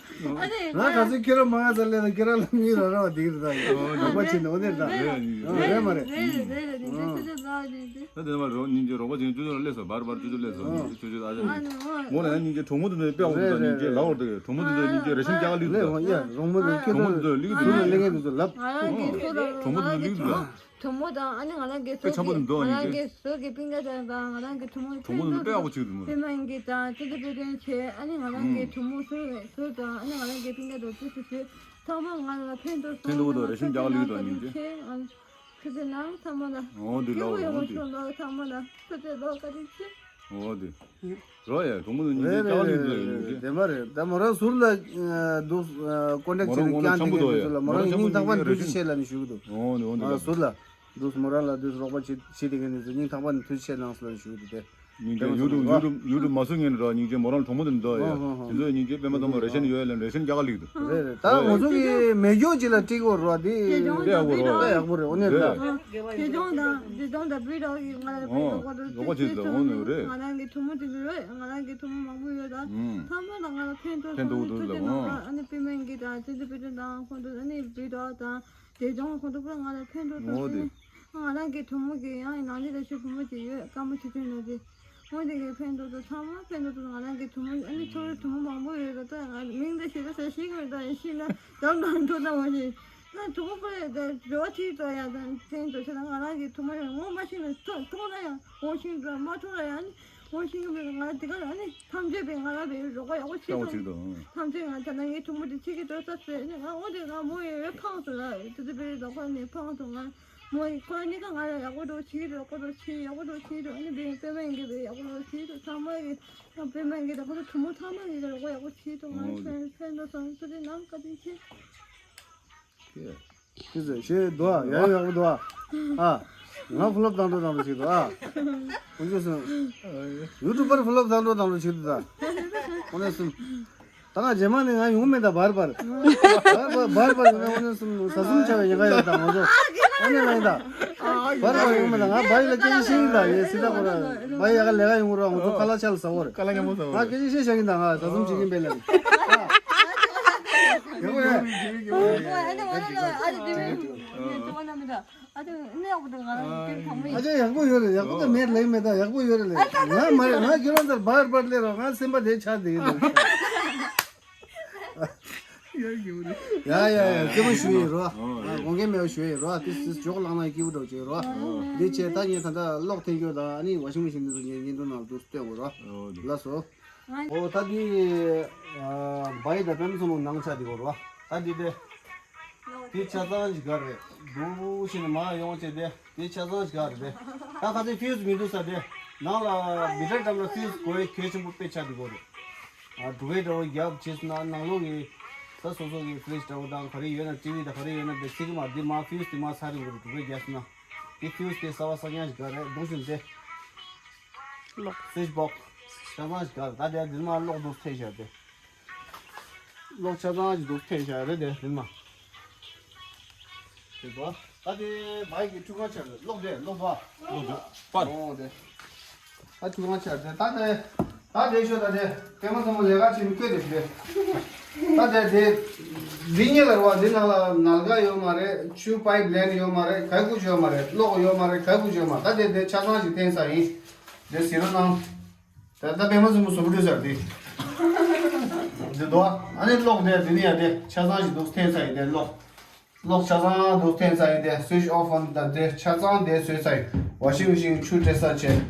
ཨ་ནི་ང་ག་ཚོད་ཁྱེད་རང་མང་ང་ཚ་ལེ་ན་ཁྱེད་རང་ལ་མི་ར་ར་བ་འདིག་རེད་ད། ཡོད་ནོག་པ་ཆེ་ནོག་ནི་རེད་ད། རེད་མ་རེད། རེད་རེད་རེད་རེད། ད་དེ་ནས་མ་རོགས་སྙིང་རྗེ་རོགས་པ་ཅན་ཅོ་ཅོ་ལ་སླེབས་སོང་། བར་བར་ཅོ་ཅོ་སླེབས་སོང་། ཅོ་ཅོ་ཨ་ཅག་མོ་ལ་ཡང་སྙིང་རྗེ། གྲོགས་མོ་དེ་ཚོ་དཔེ་ཡག་པོ་འདུག་ད་སྙིང་རྗེ་ལབ་པ་རེད། གྲོགས་མོ་དེ་ཚོ་སྙིང་རྗེ་རེ་ཤན་རྒྱག་ག་སླེབས་འདུག་ད། གྲོགས་མོ་དེ་ཚོ་སླེབས་འདུག་ད། ང་རང་གི་སོ་ལ་གྲོགས་མོ་དེ་ཚོ་སླེབས་འདུག་ད། གྲོགས་མོ་དེ་ཚོ་སླེབས་འདུག་ད། གྲོགས་མོ་དང་ཨ་ནི་ང་རང་གི་སོ་ཕྱེ་ཆམ་པོ་དེ་འདུག་ཨ། ང་རང་གི་སོ་གི་སྤུན་ཀྱག་དང་ང་རང་གི་གྲོགས་མོ་གྲོགས་མོ་དེ་ཚོ་དཔེ་ཡག་པོ་བྱེད་འདུག་ད། དཔེ་མ་ཡིན་གི་དང་ཅི་འདྲ་དཔེ་དོན་ཆེ། ཨ་ནི་ང་རང་གི་གྲོགས་མོ་སོ་སོ་དང་ཨ་ནི་ང་རང་གི་སྤུན་ཀྱག་དང་ཅི་སུ་ཞིག་ཚང་མ་ང་ལ་ཕན་ཐོགས་སོང་། ཕན་ཐོགས་འདུག་རེ་ཤན་རྒྱག་ག་སླེབས་འདུག་ད་སྙིང་རྗེ། ཐུགས་རྗེ་གནང་ཚང་མ་ལ། འོ་དེ་ལགས། འོ་དེ་ལགས། འོ་དེ་ལགས། བཀའ་དྲིན་ཆེ། འོ་དེ། རོ་ཡ། གྲོགས་མོ་དེ་སྙིང་རྗེ་རྒྱག་ག་སླེབས་འདུག་ད་ཡིན་གྱི། དེ་མ་རེད། ད་མོ་རང་ཟུར་ལ་འདུག་ཀོན་ཊེག་བྱས་ནས་རྐྱང་དེ་གས་དེ་ཚོ་ལ་མོ་རང་སྙིང་ཐག་པ་ནས་ཐུགས་རྗེ་ཆེ་ལབ་ནས་ཞུ་གི་འདུག་འོ་དེ་འོ་དེ་ལགས། ཟུར་ལ་འདུག་མོ་རང་ལ་འདུག་རོགས་པ་བྱེད་བྱེད་དེ་གས་དེ་ཚོ་སྙིང་ཐག་པ་ནས་ཐུགས་རྗེ་ཆེ་གནང་སོང་ལབ་ནས་ཞུ་གི་འདུག་དེ། སྙིང་རྗེ། ཡུ་ཊུབ་ཡུ་ཊུབ་ཡུ་ཊུབ་མ་བཟོ་མཁན་ར་སྙིང་རྗེ་མོ་རང་གྲོགས་མོ་དེ་འདུག་ཡ། དེ་ཚོ་སྙིང་རྗེ་པད་མ་དང་མོ་རེ་ཤན་ཡོད་ཡ་ལབ་རེ་ཤན་རྒྱག་ག་སླེབས་འདུག་རེད་རེད། ད་ང་ཚོ་གི་མེ་སྒྱོགས་ཅིག་ལ་སྤྲད་དགོས་རོགས་དེ་དཔེ་ཡག་པོ་རེད། དཔེ་ཡག་པོ་རེད། འོ་ནས་ད། དེ་ལྗོངས་དང་དེ་ལྗོངས་དང་བི་ཌོག་གི་ང་ལ་དཔེ་ཡག་པོ་འདུག་ཨོ། རོགས་པ་བྱེད་དང་འོ་ནས་རེད། ང་རང་གི་གྲོགས་མོ་དེ་འདུག་རེད། ང་རང་གི་གྲོགས་མོ་མང་པོ་ཡོད་ད། ཨུམ། ཚང་མ་ལ་ང་ལ་ཕན་ཐོགས་ཕན་ཐོགས་འདུག་ལ་འོ། ཨ་ནི་པི་མན་གི་དང་ཅི་འདི་པི་ཏི་དང་ཁོང་ཚོ་ཨ་ནི་བི་ཌོག་དང་དེ་ལྗོངས་ཁོང་ཚོ་པུ་ར་ང་ལ་ཕན་ཐོགས་འདུག་འོ་དེ། ཨ་ནི་ང་རང་གི་གྲོགས་མོ་གི་ཡང་ནང་ལི་ལ་ཆུ་བུ་མོ་ཅིག་ཡོད། ཀ་མོ་ཆུ་ཆུ་ནང་དེ། འོ་དེ་གའི་ཕན་ཐོགས་དང་ཚང་མ་ཕན་ཐོགས་དང་། ང་རང་གི་གྲོགས་མོ་ཨ་ནི་ཚོར་གྲོགས་མོ་མང་པོ་ཡོད་ད། ད་ང་མིང་དེ་ཞེ་དྲག་ཟེར་ཤེས་ཀྱི་མེད། ད་ཡིན་ཤེས་ན་དམ་ནང་འགྲོ་ན་མ་ཤེས། ང་གྲོགས་མོ་ཁོ་ཡ་ད་འགྲོ་བ་ཁྲིད་དོ་ཡ་ད་བཙན་དོ་ཆེ་ད། ང་རང་གི་གྲོགས་མོ་ཡང་ངོ་མ་ཤེས་ན་ཐོ་ཐོ་ན་ཡང་འོ་ཤིང་དུ་མ་ཐོ་ན་ཡང་ནི་འོ་ཤིང་གི་མེད། ང་དེ་ག་ཨ་ནི་ཐམས་ཅད་པའི་ང་རང་པའི་རོགས་པ་ཡག་པོ་བྱེད་ཐོ་ཐམས་ཅད་ང་ད་ན་ངའི་གྲོགས་མོ་དེ་ཁྱེད་ཀྱི་དོ་ས་ཟེར་ནི་ང་འོ་དེ་ང་མོ་ཡོད་ཡོད་ཕངས་སོ་ལ་དེ་དེ་པའི་རོགས་པ་ནི་ཕངས་སོ་ང་། མོ་ཡིས་ཁོ་གཉིས་ཀ་ང་ལ་ཡག་པོ་འདུག་བྱེད་ཀྱི་འདུག་ཡག་པོ་འདུག་བྱེད་ཡག་པོ་འདུག་བྱེད་ཀྱི་འདུག་ཨ་ནི་པད་པད་མ་ཡིན་གྱི་པད་ཡག་པོ་འདུག་བྱེད་ཀྱི་འདུག་ཚང་མ་གི་པད་པད་མ་ཡིན་གྱི་ད་ཁོ་ཚོ་གྲོགས་མོ་ཚང་མ་གི་ཡག་པོ་ཡག་པོ་བྱེད་ཀྱི་འདུག་ང་ཕན་ཕན་ཐོགས་སོང་། ཐུགས་རྗེ་གནང་། བཀའ་དྲིན་ཆེ། ཁྱེད་ཚོས་ཞེས་འདུག་ཨ། ཡག་ཡག་པོ་འདུག་ཨ། ཨ། ང་ཕོ་ལོབ་བཏང་འགྲོ་བཏང་འགྲོ་བྱེད་འདུག་ཨ། ཁོང་ཚོས་སོང་། ཡུ་ཊུབ་པར་ཕོ་ལོབ་བཏང་འགྲོ་བཏང་འགྲོ་བྱེད་འདུག་ད། ཁོང་ཚོས་སོང་། ད་ང་རྗེས་མ་ནས་ང་ཡོང་མེད་ད། བར་བར་བར་བར་བར་བར་ཡོང་ན་འོ་ན་སུམ་ཟ་ཟུམ་བྱ་བའི་ཉེན་ཁ་ཡོད་ད་ང་ཚོ། འོ་ན་ལ་ཡིན་ད། བར་བར་ཡོང་མེད་ད། ང་བའི་ལ་སྐད་ཆ་བཤད་ཡིན་ད། ཡེ་སི་ད་ཁོ་ར་བའི་ཡ་ག་ལས་ཀ་ཡོང་གི་ར་ང་ཚོ་ཁ་ལག་ཆ་ལ་ཟ་བོ་རེད། ཁ་ལག་མཉམ་པོ་ཟ་བོ་ང་རེད། སྐད་ཆ་བཤད་བཞག་གིན་ད། ང་ཟ་ཟུམ་བྱེད་ཀྱིན་པས་ལ། ཡག་པོ་ཡོད། ཨ་ནི་ང་རང་ལ་ཨ་ནི་དེ་བས་ངས་ཅོ་བ་ན་མི་འདྲ། ཨ་ནི་ནི་ཡག་པོ་འདུག་ང་རང་དེ་ཐང་མི་ཨ་ཅག་ཡག་པོ་ཡོད་རེད། ཡག་པོ་དང་མེད་ལེ་མེད་ད་ཡག་པོ་ཡོད་རེད་ལེ། ང་མ་རེད། ང་ཁྱོད་རང་ཚོར་བར་བར་སླེབས་རོགས། ང་སེམས་པ་དེ་ཆགས་བསྡད་ཡིན། ཡ་ཡ་ཡ། སྐྱིད་པོ་ཞུ་ཡིན་རོ། ཨ་དགོངས་འགལ་མེད་པ་ཞུ་ཡིན་རོ། ཏིས་ཏིས་ཇོག་ལངས་ན་སྐྱིད་པོ་འགྲོ་བྱོས་རོ། འདི་བྱས་ད་ངས་ད་ལྟ་གློག་འཐེན་རྒྱུ་དང་ཨ་ནི་ཝ་ཤིང་མེ་ཤིན་འདི་ཚོ་ངས་བརྙན་ཐུང་ནང་དུ་སྟོན་དགོས་རོ། ལགས་སོ། ཨོ་ད་འདི་བའི་དང་པད་མ་མཚོ་མོ་ནང་ཆ་འདི་དགོས་རོ། ད་འདི་དེ། འདི་ཆ་ཚང་ཞིག་ག་རེད། འདུག་ཤིན་མ་ཡོང་བྱས་དེ། དེ་ཆ་ཚང་ཞིག་ག་རེད་དེ། ད་ཁ་སང་ཕིའུ་སི་མི་འདུག་ས་དེ། ནང་ལ་མི་ཊར་འགྲམ་ལ་ཕིའུ་སི་དགོས་ཡས་གལ་ཆེན་པོ་དཔེ་ཆགས་འདུག་གོ་རེད། ཨ་འབྲུག་པའི་འདྲ་བོ་རྒྱབ་བྱས་སོང་ན་ནང་ལོགས་ཀྱི་ད་སོ་སོ་གི་ཕི་རིཇ་འདྲ་བོ་དང་ག་རེ་ཡོད་ན་ཊི་ཝི་དང་ག་རེ་ཡོད་ན་དེ་ཚིག་གི་མ་འདི་མ་ཕིའུ་སི་དེ་མ་ཚར་རིང་གོ་རེད། འབྲུག་པའི་རྒྱབ་སོང་ན། དེ་ཕིའུ་སི་དེ་གསར་པ་གསར་རྐྱང་ཞིག་ག་རེད། འདུག་ཤིན་དེ། གློག་སུའིཆ་བོག་སི་ཆ་ཚང་ཞིག་ག་རེད། ད་དེ་འདི་མ་གློག་འདུག་ཐེ་ཤ་དེ། གློག་ཆ་ཚང་ཞིག་འདུག་ཐེ་ཤ་རེད་དེ་འདི་མ། དེ་དོ། ད་དེ་མའི་གི་ཁྲུས་ཁང་ཆ་རེད། གློག་དེ་གློག་པ། གློག་དེ་པར། ཨོ་དེ། ད་ཁྲུས་ཁང་ཆ་རེད། ད་དེ། ད་དེ་ཤོད། ད་དེ་པད་མ་མཚོ་མོ་ལས་ཀ་བྱེད་ནི་བཀོད་དེ་དེ། ད་དེ་དེ། འདི་གཉིས་ལ་རེད་བ། འདི་ནང་ལ་ནལ་ག་ཡོད་མ་རེད། ཆུ་པའི་པི་ལེན་ཡོད་མ་རེད། ག་ཀུ་ཅི་ཡོད་མ་རེད། གློག་ཡོད་མ་རེད། ག་ཀུ་ཅི་ཡོད་མ་རེད། ད་དེ་དེ་ཆ་ཚང་ཞིག་འཐེན་ས་ཡིན། དེ་ཟེར་རོ་གནང་། ད་ད་པད་མ་མཚོ་མོ་བཟོ་བྲོས་ཟེར་དེ། འདི་དོ། ཨ་ནི་གློག་དེ་འདི་ནི་ཡ་དེ་ཆ་ཚང་ཞིག་འདུག་འཐེན་ས་ཡིན་དེ། གློག་གློག་ཆ་ཚང་འདུག་འཐེན་ས་ཡིན་དེ། སུའིཆ་ཨོཕ་ཕོན་དང་དེ་ཆ་ཚང་དེ་བཟོས་ས་ཡིན། ཝ་ཤིང་མེ་ཤིན་ཆུ་སྤྲད་ས་བྱས།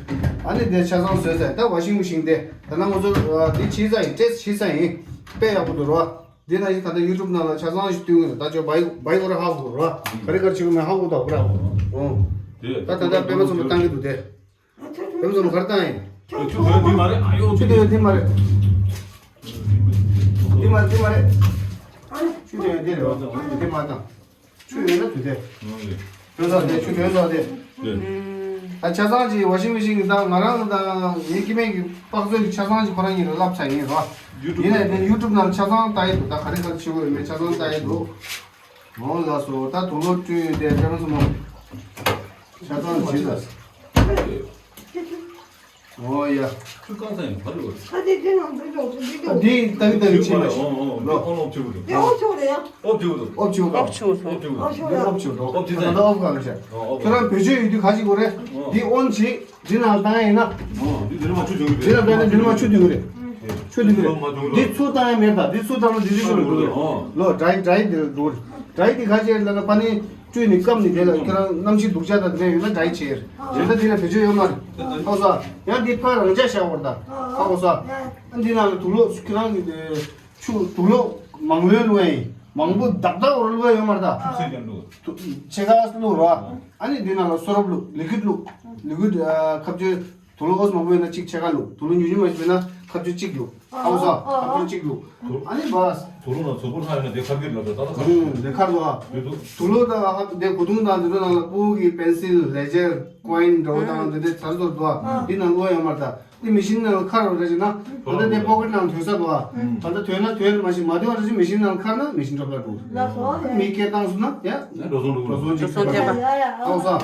ཨ་ནི་དེ་ཆ་ཚང་བཟོས་ས་ཡིན། ད་ཝ་ཤིང་མེ་ཤིན་དེ་ད་ལྟ་ང་ཚོ་འདི་བྱས་ས་ཡིན། ཊེ་སི་ཊི་བྱས་ས་ཡིན། དཔེ་ཡག་པོ་འདུག་རོ། འདི་ན་ཡིན་ད་ལྟ་ཡུ་ཊུབ་ནང་ལ་ཆ་ཚང་ཞིག་བཏོན་གི་འདུག་ད་ཅོ་བའི་བའི་གོ་ར་ཧ་གོ་རོ། ག་རེ་ག་རེ་བྱེད་དགོས་མེད་ཧ་གོ་ད་གོ་ར། ཨོ། དེ་ད་ད་ད་པད་མ་མཚོ་མོ་བཏང་གི་འདུག་དེ། དེ་ཚོ་གར་བཏང་ཡིན། ཆུ་དེ་འདི་མ་རེད། ཨ་ཡོ་ཆུ་དེ་འདི་མ་རེད། འདི་མ་རེད། འདི་མ་རེད། ཆུ་དེ་འདི་རེད་བ། འདི་མ་བཏང་། ཆུ་ཡོད་ན་དུ་དེ། དོན་ས་དེ་ཆུ་དོན་ས་དེ། ཨ་ཆ་ཚང་གི་ཝ་ཤིང་མེ་ཤིན་གི་ད་ང་རང་དང་ངའི་སྐྱེ་དམན་གི་དཔག་ཚོད་ཀྱི་ཆ་ཚང་གི་ཁོ་རང་གཉིས་ལ་བསླབ་ཚར་ཡིན་རོ། ཡིན་ནའི་དེ་ཡུ་ཊུབ་ནང་ཆ་ཚང་ལྟ་ཡི་འདུག་ད་ག་རེ་ག་རེ་བྱེད་དགོས་ཡོད་མེད་ཆ་ཚང་ལྟ་ཡི་འདུག་འོ་ལགས་སོ། ད་དུག་ལོག་བཀྲུས་དེ་ལྟ་མ་སོང་ན། ཆ་ཚང་བྱེད་ལ། འོ་ཡ། ཁུ་ཁང་ཚང་ཡང་བར་ལོ། ད་དེ་དེ་ནང་དུ་འགྲོ་དུ་འདི་འགྲོ། འདི་ལྟ་གི་ལྟ་གི་བྱེད་མ་ཤེས། ལོ། ཨོ་ལོ་བྱེད་དགོས་འདུག་དེ་ཨོ་ཆོག་རེད་ཡ། ཨོ་བྱེད་དགོས་འདུག་ཨོ་བྱེད་དགོས་འདུག་ཨོ་ཆོག་སོང་། ཨོ་བྱེད་དགོས་འདུག་ཨོ་ཆོག་རེད་ཡ། འདི་ཨོ་བྱེད་དགོས་འདུག་ཨོ་བྱེད་དགོས་འདུག་ཨོ་བྱེད་དགོས་འདུག་ཁྱོད་རང་བེད་སྤྱོད་ཡོད་དུས་ག་ཞིག་དགོས་རེད། འདི་ཨོན་བྱེད། འདི་ནང་བཏང་ཡིན་ན། འོ། འདི་དེ་རིང་མ་ཆུ་འཇོག་གི་རེད། འདི་ལ་ནི་འདི་རིང་མ་ཆུ་འདུག་གི་རེད། ཆུ་འདུག་གི་རེད། འདི་ཚུར་བཏང་ཡ་མེད་ད། འདི་ཚུར་བཏང་ན་འདི་འདི་ཤོར་འགྲོ་གི་རེད། ལོ། ཌ་རའི་ཌ་རའི་འདི་འགྲོ་གི་རེད། ཌ་རའི་འདི་ག་ཅེ་ལ་ན་པ་ནི་བཀྲུས་ནས་སྐམ་ནས་དེ་ལ་ཁྱེད་རང་གནམ་གཤིས་སྡུག་ཅག་དང་འདྲ་ཡོད་ན་ཌ་རའི་བྱེད་རེད། ད་འདི་ལ་བེད་སྤྱོད་ཡོད་མ་རེད། ཧ་གོ་སོང་། ཡང་འདི་ཕར་རང་འཇགས་བཞག་བར་ད། ཧ་གོ་སོང་། འདི་ནང་ལ་དུག་ལོག་ཁྱེད་རང་གི་ཆུ་དུག་ལོག་མང་ལོས་བླུགས་ཡ་ཡིན། མང་པོ་བདག་བདག་བར་བླུགས་ཡ་ཡོད་མ་རེད་ད། ཆུ་ཚོད་ཀྱང་བླུགས། ཆེ་ཁ་བླུགས་རོགས། ཨ་ནི་འདི་ནང་ལ་སོ་རབ་བླུགས། ལི་ཀུད་བླུགས། ལི་ཀུད་ཁ་བཅད། དུག་ལོག་ཨོས་མང་པོ་ཡོད་ན་གཅིག་ཕྱེད་ཀ་བླུགས། དུག་ལོག་ཉུང་ཉུང་མ་ཞིག་ཡོད་ན་ཁ་བཅད་གཅིག་བླུགས། ཨ་ཧ་གོ་སོང་། ཁ་བཅད་གཅིག་བླུགས། ཨ་ནི་བས། དུག་ལོག་ན་གཟུགས་པོ་ལྷག་ཡོད་ན་དེ་ཁ་བརྒྱུད་ལ་འགྲོ་ད་ད་ཁ། ཧུམ། དེ་ཁར་འགྲོ་ཨ། དེ་དུག་དུག་ལོག་དང་ཧ་དེ་གོས་ཐུང་དང་དེ་ཚོ་ནང་ལ་ཕྲུ་གུ་གི་པེན་སིལ་ལེ་ཛར་ཀོ་ཡིན་འདྲ་བོ་དང་དེ་འདྲའི་ཚར་ཚོར་འདུག་ཨ། དེ་ནང་བླུགས་ཡོད་མ་རེད་ད། དེ་མེ་ཤིན་ནང་ལ་ཁར་བ་རེད་ཅེ་ན། ད་ལྟ་དེ་པོ་ཀེཊ་ནང་དོན་ས་འདུག་ཨ། ད་ལྟ་དོན་ན་དོན་མ་ཤེས་མ་དོན་བ་རེད་ཅེ་མེ་ཤིན་ནང་ཁར་ན་མེ་ཤིན་འགྲོ་ལ་འགྲོ། ལགས་སོ། མི་སྐད་བཏང་སོང་ན་ཡ། འགྲོ་སོང་འགྲོ་སོང་ཅིག་འགྲོ་སོང་བསྟན་པ། ཡ་ཡ། ཨོ་སོ།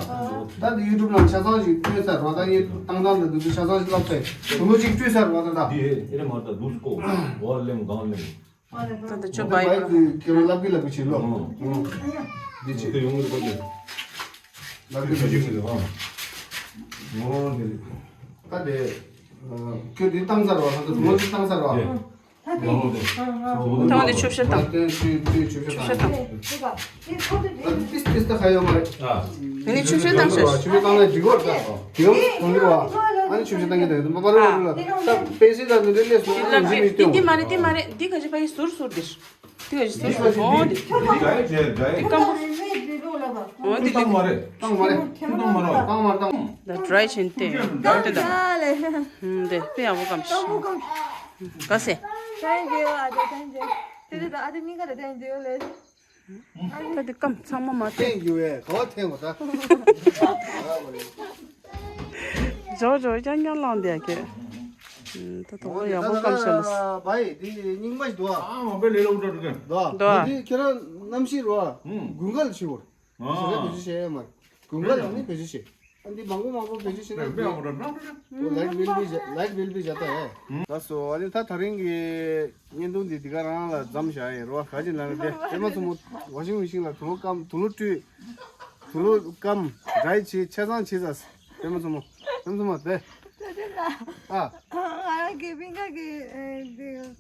ད་དེ་ཡུ་ཊུབ་ནང་ཆ་ཚང་ཞིག་སྟོན་ཚར་རོ། ད་ངས་བཏང་སྟངས་དང་དེ་ཚོ་ཆ་ཚང་ཞིག་བསླབ་ཚར། དུག་ལོག་ཅིག་བཀྲུས་ཚར་རོ་ད་ད། འདི་ཨེ་རེད་མ་རེད་ད། འདུག་སེ་ཀོ་བ་ལེམ་གང་ལེམ། ད་ད་ཆོ་བའི་ཁྱེད་རང་ལབ་ཀྱི་ལབ་ཀྱི་བྱེད་ལོ། འདི་ཆེ་ཡོང་གི་ལབ་ཀྱི། ལབ་ཀྱི་ལབ་ཀྱི་བྱེད་ལོ། ད་དེ་ཁྱོད་འདི་བཏང་ཚར་བ། ད་དུག་ལོག་ཅིག་བཏང་ཚར་བ། ད་འདི་ཆུ་བཤལ་བཏང་། ད་ཆུ་བཤལ་བཏང་། ཏིས་ཏིས་ད་ཁ་ཡོད་མ་རེད། ཨ་ནི་ཆུ་བཤལ་བཏང་ཤག་ཆུ་བཤལ་བཏང་ན་འགྲིག་གོ་ད། དེ་ཡང་གཏོང་གི་རེད་བ། ཨ་ནི་ཆུ་བཤལ་བཏང་གི་འདུག་མ་པ་རེད་བ་རེད་ལ། ད་པེ་སི་ད་འདི་འདྲ་ལས་སུ་འདི་ལ་འདི་འདི་འདི་མ་རེད། འདི་མ་རེད། འདི་ག་ཅི་ཕ་ཡི་ཟུར་ཟུར་འདིར། འདི་ག་ཅི་ཟུར་ཟུར། འོ་འདི། འདི་ག་ཡི་འདྲ་འདྲ་ཡི། འདི་སྐམ་པོ། འོ་འདི་འདི། བཏང་མ་རེད། བཏང་མ་རེད། ཆུ་བཏང་མ་རེད། བཏང་མ་རེད། བཏང་། ད་ཌ་རའི་བྱས་ཏེ། ད་ལྟ་ད། ཧུམ་དེ་དཔེ་ཡག་པོ་སྐམ་ཤག་ག་སེ། Thank you ཨ་ཅེ། Thank you དེ་རེད་ད། ཨ་ཅེ་མི་ག་རེ་thank you ལེ། ད་དེ་སྐམ་ཚང་མ་མ་ཐེངས་ཡོད་བས་ག་བ་ཐེངས་བ་ད། ཇོ་ཇོ་རྐྱང་རྐྱང་བླངས་དེ་ཁྱོད། ད་དོ་ཡག་པོ་སྐམ་ཤག་ལ། བའི་དེ་རྙིང་མ་ཞིག་འདུག་ཨ། ཨ་མ་པའི་ལས་ལ་འུར་འགྲོ་འགྲོ་གི། འདུག་ཨ། འདུག་ཨ། དེ་ཁྱེད་རང་གནམ་གཤིས་རོ། དགུན་ཁ་ལ་ཤི་བར། ཨ། ཞེ་དྲག་བེད་སྤྱོད་བྱས་ཡོད་མ་རེད། དགུན་ཁ་ལ་ནི་བེད་སྤྱོད་བྱས། འདི་མང་པོ་མང་པོ་བེད་སྤྱོད་བྱེད་ན་འགྲིག་འགྲིག་འགྲིག་ལའིག་ཝིལ་བི་ལའིག་ཝིལ་བི་བྱ་ད་ཡ། ལགས་སོ། ཨ་ནི་ད་ད་རིང་གི་བརྙན་ཐུང་འདི་འདི་ག་རང་ལ་མཚམས་བཞག་ཡིན་རོ། ག་ཅི་ལ་རེད་པད་མ་མཚོ་མོ། ཝ་ཤིང་མེ་ཤིན་ལ་དུག་ལོག་སྐམ་དུག་ལོག་བཀྲུས། དུག་ལོག་སྐམ་ཌ་རའི་བྱས་ཆ་ཚང་བྱས་ཚར། པད་མ་མཚོ་མོ། པད་མ་མཚོ་མོ་དེ། ད་དེ་ལ་ཨ། ང་རང་གི་པིན་ཀ་གི་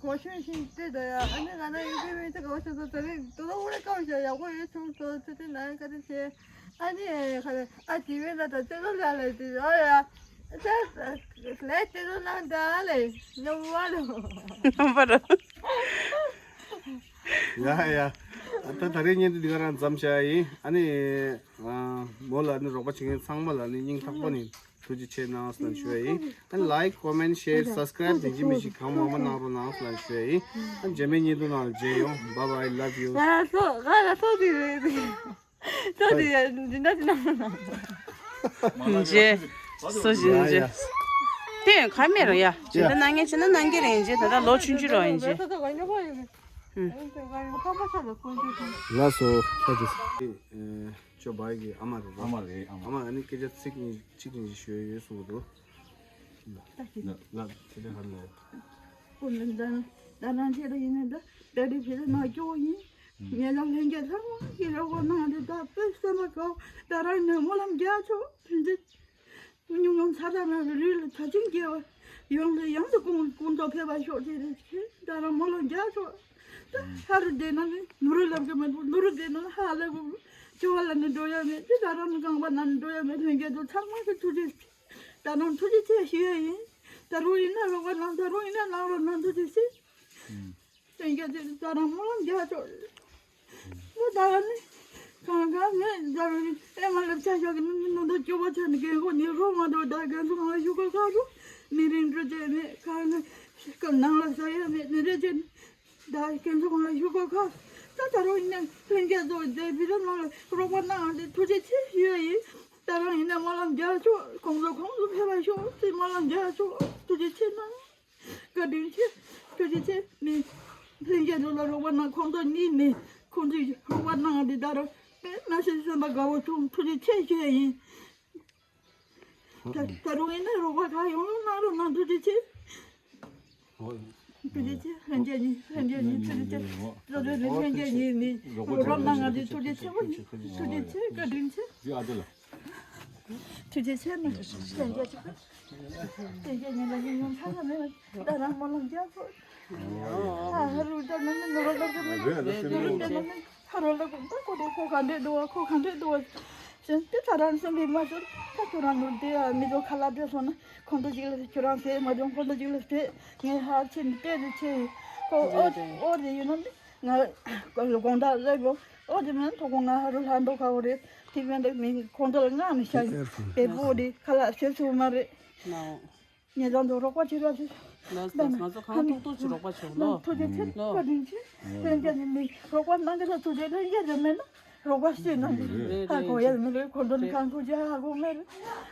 ཝ་ཤིང་མེ་ཤིན་སྤྲད་ད་ཡ། ཨ་ནི་ང་རང་ཡུ་ཀེ་མེ་ཤིན་ག་བ་ཤོག་ད་རིང་དུག་ལོག་ཨུ་རེ་སྐམ་ཤག་ཡག་པོ་ཡོད་བྱུང་སོང་། ད་དེ་ན་ག་དེ་བྱས། ཨ་ནི་ཁ་ལ་ཨ་ཅི་བས་ན་ད་ཅི་རོ་ལ་ལ་ཅི་ཨ་ཡ། ད་ལས་ཅི་རོ་ལ་འདྲ་ལས་ཉོ་བ་རོ། ཉོ་བ་རོ། ཡ་ཡ། ད་ད་རེས་བརྙན་ཐུང་འདི་ག་རང་མཚམས་བཞག་ཡིན། ཨ་ནི་མོ་ལ་ནི་རོགས་པ་བྱེད་མཁན་ཚང་མ་ལ་ནི་སྙིང་ཐག་པ་ནས་ཐུགས་རྗེ་ཆེ་གནང་ཟེར་ཞུ་ཡ་ཡིན། ཨ་ནི་ལའིག་ཀོ་མེན་ཤེར་སབ་སི་ཀ་རའིབ་དེ་ཅི་མི་ཞིག་གང་མང་མང་གནང་རོགས་གནང་ཟེར་ཞུ་ཡ་ཡིན། ཨ་ནི་རྗེས་མའི་བརྙན་ཐུང་ནང་ལ་མཇལ་ཡོང་། Bye bye, love you། ང་ལ་སོ་ང་ལ་སོ་དེ་རེད། ད་དེ་ཡ་འདི་འདྲ་ཅི་ན། འཇེ། སུ་ཞིག་འཇེ། དེ་ཡང་ཁ་མེད་རོ་ཡ། ཇི་ལྟར་གནང་མཁན་བྱས་ན་གནང་གི་རེད་འཇེ། ད་ལྟ་ལོ་ཆུང་ཆུང་རོ་ཡིན་འཇེ། ལགས་སོ། ཁ་ཅིག་ཅོ་བའི་གི་ཨ་མ་རེད་རོ། ཨ་མ་རེད། ཨ་མ། ཨ་མ་ཨ་ནི་སྐད་ཆ་ཚིག་གཉིས་གཅིག་གཉིས་ཤིག་ཞུ་ཡ་ཡོད་གསུངས་འདུག་ལགས་ལགས་དེ་ལས་ཧར་ལོ། ཀུན་ལ་ད་ད་རང་ཆེད་དུ་ཡིན་ན་ད་ད་རེས་ཕེ་ལ་ན་སྐྱོ་བོ་ཡིན། ངས་ལ་ལྷན་རྒྱས་ཚང་མ་གི་རོགས་པ་གནང་རེད། ད་དཔེ་སེམས་པ་དགའ་བོ། ད་རང་ནས་སྨོན་ལམ་རྒྱག་ཆོག་དེ་འདྲ། ཉུང་ཉུང་ཚ་ཚ་ན་ལུས་ལ་ཚ་ཆེན་སྐྱེ་བ་ཡོང་ལ་ཡང་དུ་ཀུན་ཀུན་ཏོ་ཕེབས་པ་ཤོག་དེ་རེད་ཁྱེད་ད་རང་སྨོན་ལམ་རྒྱག་ཆོག་ད་ཧ་རུ་བསྡད་ན་ནི་ནུ་རུ་ལབ་གི་མི་འདུག་ནུ་རུ་བསྡད་ན་ཧ་ལབ་གི་ཅོ་བ་ལ་ནི་འགྲོ་ཡ་མེད་དེ་ད་རང་ནི་རྐང་པ་ན་ནི་འགྲོ་ཡ་མེད། ལྷན་རྒྱས་ཚོ་ཚང་མ་གི་ཐུགས་རྗེ་ཆེ། ད་རང་ཐུགས་རྗེ་ཆེ་ཞུ་ཡ་ཡིན། ད་རུང་ཡིན་ན་རོགས་པ་གནང་། ད་རུང་ཡིན་ན་གནང་རོགས་གནང་། ཐུགས་རྗེ་ཆེ། ལྷན་རྒྱས་ཚོས་ད་རང་སྨོན་ལམ་རྒྱག་ཆོག་མོ་ད་ནི་གང་གང་ངས་ད་རུང་ཨེ་མ་ལབ་ཆ་ཞོག་གི་ནི་ནི་ནོ་ད་སྐྱོ་བོ་ཆ་ནི་རྒན་གོག་ནི་རོ་མ་འགྲོ། ད་རྒན་ཚོ་ང་ཞུ་གོ་ཁ་རུ་ནི་རིང་འགྲོ་ཆ་ནི་གང་ནི་ནང་ལ་ཟ་ཡ་མེད་ནི་རེ་ཆ་ནི། ད་ཁྱེད་ཚོ་གང་ལ་ཞུ་གོ་ཁ། ད་ད་རུང་ཡིན་ན་ལྷན་རྒྱས་ཚོ་དེ་བི་ར་ནང་ལ་རོགས་པ་གནང་དེ་ཐུགས་རྗེ་ཆེ་ཞུ་ཡ་ཡིན། ད་རང་ཡིན་ན་སྨོན་ལམ་རྒྱག་ཆོག་ཁོང་ཚོ་ཁོང་ཚོ་ཕེབས་པ་ཤོག་དེ་སྨོན་ལམ་རྒྱག་ཆོག་ཐུགས་རྗེ་ཆེ་གནང་། བཀའ་དྲིན་ཆེ། ཐུགས་རྗེ་ཆེ། ནི་ལྷན་རྒྱས་ཚོ་ལ་རོགས་པ་གནང་། ཁོང་ཚོ་གཉིས་ནི་ཁོང་ཚོས་རོགས་པ་གནང་དེ་ད་རུང་དཔེ་མ་སྲིད་སེམས་པ་དགའ་བོ་བྱུང་། ཐུགས་རྗེ་ཆེ་ཞུ་ཡ་ཡིན། ད་ད་རུང་ཡིན་ན་རོགས་པ་གང་ཡོང་ཡོང་གནང་རོགས་གནང་། ཐུགས་རྗེ་ཆེ། ཐུགས་རྗེ་ཆེ། ལྷན་རྒྱས་གཉིས། ལྷན་རྒྱས་གཉིས་ཐུགས་རྗེ་ཆེ། ལྷན་རྒྱས་གཉིས་ནི་རོགས་རམ་གནང་ང་དེ་ཐུགས་རྗེ་ཆེ་བོ་ཡིན། ཐུགས་རྗེ་ཆེ། བཀའ་དྲིན་ཆེ། ཐུགས་རྗེ་ཆེ་ནི་ལྷན་རྒྱས་ཆེ། ལྷན་རྒྱས་གཉིས་ལ་ཡིན་ཡོང་ཚ་ཚ་མེད། ད་རང་སྨོན་ལམ་རྒྱག་དགོས། ད་ཧ་རུ་ད་ནི་ནི་ནོར་ལ་གི་མི་ནོར་ལ་གི་མི་ཧ་རུ་ལ་གི་ད་ཁོ་དེ་ཁོ་ག་འདྲས་འདུག་བ། ཁོ་ག་འདྲས་འདུག་བ། ཞེས་དེ་ད་རང་སེམས་པའི་མ་ཟེར། ད་ཁྱོད་རང་ནོར་དེ་མི་ཚོ་ཁ་ལག་སྤྲད་སོང་ན་ཁོང་ཚོ་ཅིག་ལ་ཁྱོད་རང་ཟེར་མ་བྱུང་། ཁོང་ཚོ་ཅིག་ལ་ཟེར། ངས་ཧ་ཆེ་ནི་སྤྲད་དེ་ཆེ་ཡིན། ཁོ་ཨོ་ཨོ་དེ་ཡིན་ནམ་ང་དགོང་དག་ལས་གོ་ཨོ་དེ་མིན་ཐོག་ཁོ་ང་ཧ་རུ་ལྷ་མདོ་ཁ་བོ་རེད། དེ་མིན་དེ་མིན་ཁོང་ཚོ་ལ་ངག་ནས་བཤད་ཡིན། དེ་པོ་དེ་ཁ་ལག་ཟེར་སོང་མ་རེད། ངེད་རང་ཚོ་རོགས་པ་བྱེད་རོགས་བྱེད། ལགས་སོ། ང་ཚོ་གང་ཐུབ་ཐུབ་ཅིག་རོགས་པ་བྱེད་ལོ། ཐུགས་རྗེ་ཆེ། ལོ། བཀའ་དྲིན་ཆེ། ལྷན་རྒྱས་ནས་མི་རོགས་པ་གནང་གི་ན་ཐུགས་རྗེ། ལྷན་རྒྱས་ཀྱི་མེད་ན་རོགས་པ་ཤེས་ན་མི་རེད། ཧ་གོ་ཡ་མི་རེད། ཁོ་ཚོ་ནི་གང་ཐུགས་རྗེ་ཧ་གོ་མེད་རེད།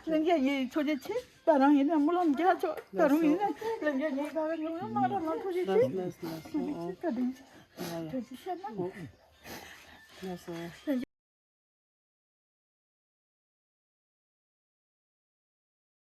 ལྷན་རྒྱས་ཡིན་ཐུགས་རྗེ་ཆེ། ད་རང་ཡིན་ན་སྨོན་ལམ་རྒྱག་ཆོག་ད་རུང་ཡིན་ན་ལྷན་རྒྱས་ཡིན་ག་ག་ཉོ་ཉོ་གནང་རོགས་གནང་། ཐུགས་རྗེ་ཆེ། ལགས་སོ། ལགས་སོ། ཐུགས་རྗེ་ཆེ། བཀའ་དྲིན་ཆེ། ཡ་ཡ། ཐུགས་རྗེ་ཆེ་ན། ལགས་སོ།